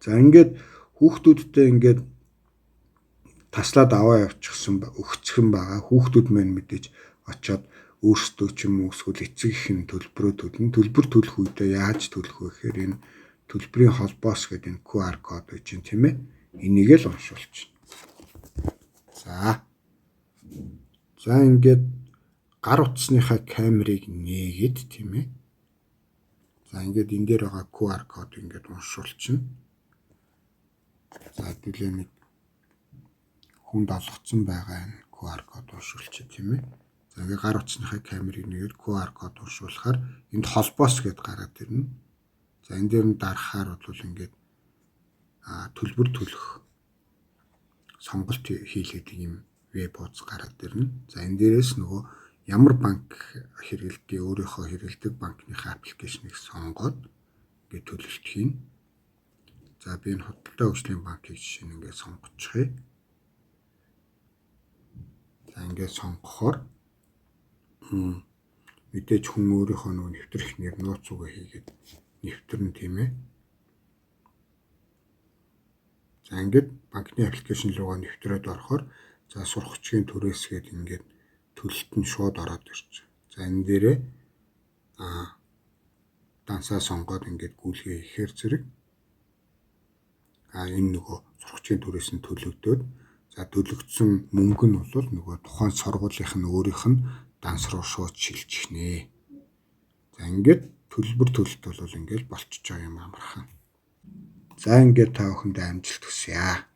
За, ингээд хүүхдүүдтэй ингээд таслаад аваа явчихсан өгцгөн байгаа. Хүүхдүүд маань мэдээж очоод өөрсдөө ч юм уу эсвэл эцэг эх нь төлбөрөө төлнө. Төлбөр төлөх үедээ яаж төлөх вэ гэхээр энэ төлбөрийн холбоос гэдэг энэ QR код гэж чинь, тийм ээ. Энийг л уншуулчихна. За. За, ингээд гар утасныхаа камерыг нээгээд, тийм ээ. За, ингээд энэ дээр байгаа QR код ингээд уншуулчихна. За, хэдүүлээ нэг хүнд олгоцсон байгаа энэ QR код уншуулчих, тийм ээ. За, ингээд гар утасныхаа камерыг нээгээд QR код уншуулахаар энд холбоос гэд гараад ирнэ. За, энэ дээр нь дарахаар бол ингээд төлбөр төлөх сонголт хийлгэдэг юм веб хуудас гараад ирнэ. За, энэ дээрээс нөгөө ямар банк хэрэглэдэг, өөрийнхөө хэрэглэдэг банкныхаа application ийг сонгоод ингээд төлөлт хийнэ. За, би энэ Худалдаа хөгжлийн банкыг жишээ нь ингээд сонгочихъя. За, ингээд сонгохоор мэдээж хүн өөрийнхөө нөгөө нэвтрэх нэр нууц үгээ хийгээд нэвтэрнэ, тийм ээ. За, ингээд банкны application руугаа нэвтрээд орохоор, за, сурахчгийн түрээс гээд ингээд төлөлт нь шууд ороод ирж. За, энэ дээрээ дансаа сонгоод ингээд гүйлгээ хийхээр зэрэг энэ нөгөө сурагчийн түрээс нь төлөгдөөд, за, төлөгдсөн мөнгө нь бол нөгөө тухайн сургуулийнх нь өөрийнх нь данс руу шууд шилжих нэ. За, ингээд төлбөр төлөлт бол ингээд болчихж байгаа юм амархан. За, ингээд та бүхэндээ амжилт хүсье.